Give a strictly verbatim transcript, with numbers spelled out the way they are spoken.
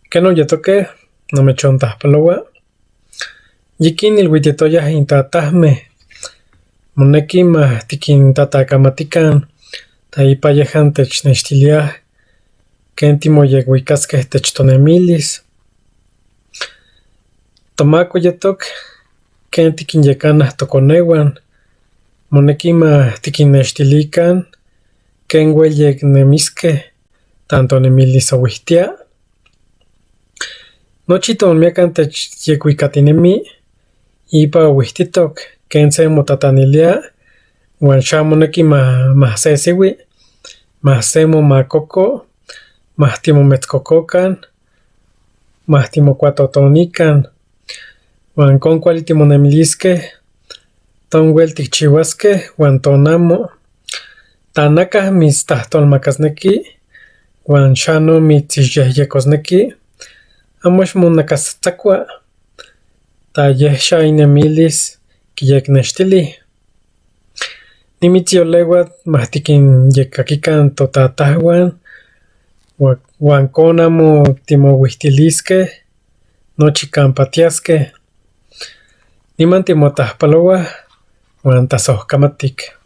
Ken oyetoke, nomechontajpaloa. Yikin ilhuititoyaj in tatajme. Moneki ma tikintatajkamatikan ta ipa yejan technextiliaj ken timoyekuikaskej techtonemilis. Tomak oyetok ken tikinyekanaj tokoneuan. Moneki ma tikinnextilikan ken uel yeknemiskej ta n tonemilis ouijtia. Nochi ton miakan techyekuikatinemi ipa ouijtitok ken se motatanilia, uan xa moneki ma mahsesiui, mahse momakoko, mahtimometskokokan, mahtimokuatotonikan. Uan kon kuali timonemiliskej, ton uel tikchiuaskej uan ton amo. Tanakaj mitstajtolmakasneki uan xa no mitsixyejyekosneki, amo xmonakasatsakua. Ta yej xa inemilis kiyeknextilij. Nimitsyoleuat mahtikinyekakikan totatahuan uan kon amo timouijtiliskej nochi kampa tiaskej. Niman timotajpalouaj uan tasojkamatik.